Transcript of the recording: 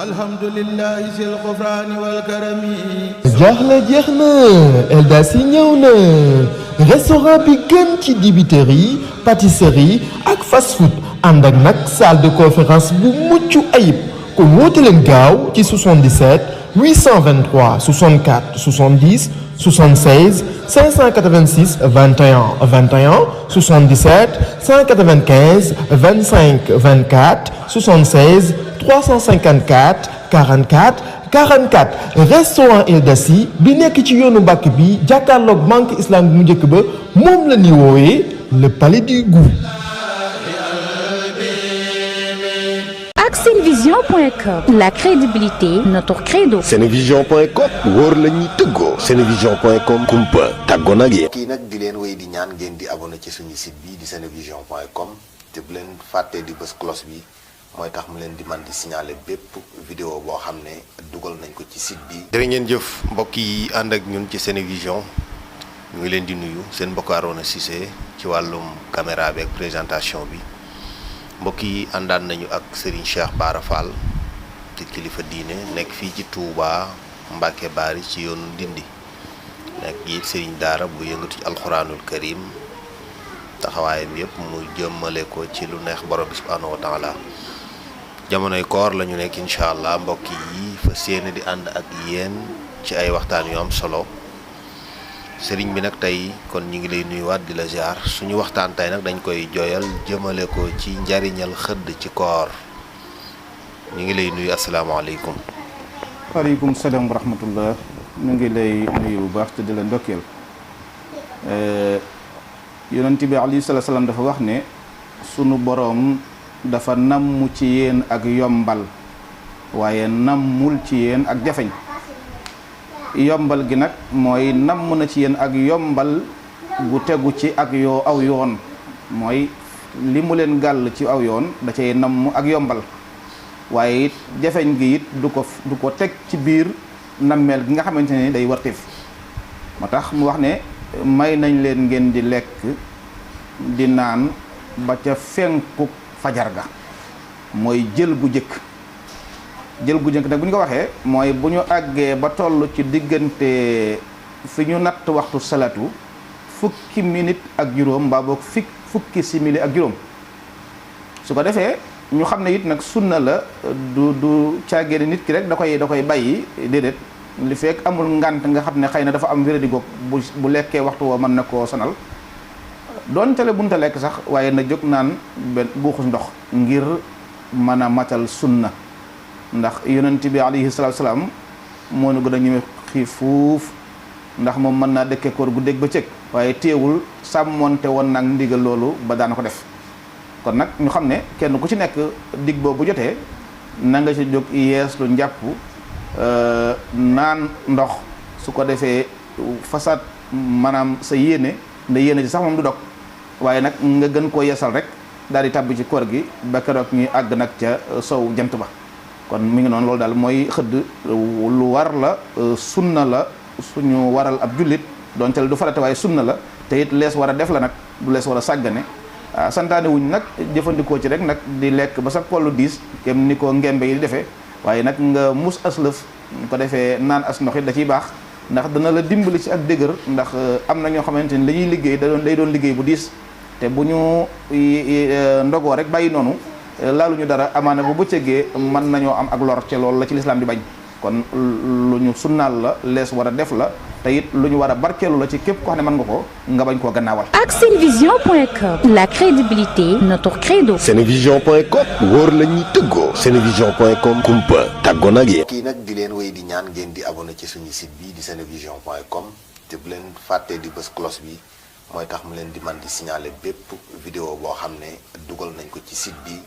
alhamdulillahi sil ghufrani wal karami. jaaxle jeex na Eldas yi ñëw na restaurant bi gën ci dibiteri yi pâtisserie ak fast food ànd ak nag salle de conférence bu mucc ayib kon woote leen gaaw ci 77 823 64 70 76 586 21 21 77 195 25 24 76 354 44 44 restaurant Eldas yi bi nekk ci yoonu Mbàkke bi jàkkaarloog banque islamique mu njëkk ba moom la ñuy woowee le palais du goût. ak Senevision.com la crédibilité notre credo. Senevision.com wóor la ñuy tëggoo. Senevision.com kumpa tàggoo nag yéen. kii nag di leen wéy di ñaan ngeen di abonné ci suñu site bi di Senevision.com te bu leen fàttee di bës cloche bi mooy tax mu leen di man di signaler bépp vidéo boo xam ne dugal nañ ko ci site bi. jërë ngeen jëf mbokk yi ànd ak ñun ci Senevision ñu ngi leen di nuyu seen mbokk Arona Cissé ci wàllum caméra bi ak présentation bi. mbokk yi àndaan nañu ak Serigne Cheikh Bara Fall di kilifa diine nekk fii ci Touba Mbacke Bari ci yoonu Ndindi nekk it Serigne Daara bu yëngatu ci alxuraanul karim taxawaayam yëpp mu jëmmale ko ci lu neex borom bi subhanahu wa taala jamonoy koor la ñu nekk incha allah mbokk yi fa séene di ànd ak yéen ci ay waxtaan yu am solo sëriñ bi nag tey kon ñu ngi lay nuyuwaat di la ziar suñu waxtaan tey nag dañ koy jooyal jëmale ko ci njariñal xëdd ci koor ñu ngi lay nuyu asalaamaaleykum. waaleykum salaam wa rahmatullah ñu ngi lay nuyu bu baax te di la ndokkeel yonent bi alayhi salaam dafa wax ne sunu boroom dafa namm ci yéen ak yombal waaye nammul ci yéen ak jafeñ yombal gi nag mooy namm na ci yéen ak yombal gu tegu ci ak aw yoon mooy li mu leen gàll ci aw yoon da cay namm ak yombal waaye it jafeñ gi it du ko teg ci biir nammeel gi nga xamante ne day wartif moo tax mu wax ne may nañ leen ngeen di lekk di naan ba ca fenku fajar ga mooy jël gu jëkk nag bu ñu ko waxee mooy bu ñu àggee ba toll ci diggante fi ñu natt waxtu salatu fukki minute ak juróom mbaa boog fukki simili ak juróom su ko defee ñu xam ne it nag sunna la du caagee nit ki rek da koy bàyyi déedéet li fekk amul ngant nga xam ne xëy na dafa am wéradi goog bu lekkee waxtu woo mën na koo sonal doon tele bunta lekk sax waaye na jóg naan benn buuxus ndox ngir mën a matal sunna ndax yonent bi alayhi salaatu salaam moo nu gën a ñëwee xiif fuuf ndax moom mën naa dëkkee koor guddeeg bëccëg waaye teewul sàmmonte woon nag ndigal loolu ba daana ko def kon nag ñu xam ne kenn ku ci nekk dig boobu jotee na nga ci jóg yees lu njàpp naan ndox su ko defee façade maanaam sa yéene nda yéene ci sax moom du dog waaye nag nga gën koo yeesal rek daal di tàbbi ci koor gi ba keroog ñuy àgg nag ca sow jant ba kon mi ngi noonu loolu daal mooy xëdd lu war la sunna la suñu waral ab jullit doon tel du farate waaye sunna la te it lees war a def la nag du lees war a sàggane santaane wuñ nag jëfandikoo ci rek nag di lekk ba sa kollu diis kem ni ko ngembe yi di defee waaye nag nga mus aslëf ko defee naan as ndox it da ciy baax ndax dana la dimbali ci ak dëgër ndax am na ñoo xamante ni la ñuy liggéey day doon liggéey bu diis te bu ñu ndogoo rek bàyyi noonu laaluñu dara amaana bu bëccëgee mën nañoo am ak lor te loolu la ci lislaam di bañ kon lu ñu sunnaal la lees war a def la te it lu ñu war a barkeelu la ci képp koo xam ne mën nga ko nga bañ koo gannaawal. ak Senevision.com la crédibilité notre credo. Senevision.com wóor la ñuy tëggoo. Senevision.com kumpa tàggoo nag yéen. kii nag di leen wéy di ñaan ngeen di abonné ci suñu site bi di Senevision.com te bu leen fàttee di bës cloche bi mooy tax mu leen di man di signaler bépp vidéo boo xam ne dugal nañ ko ci site bi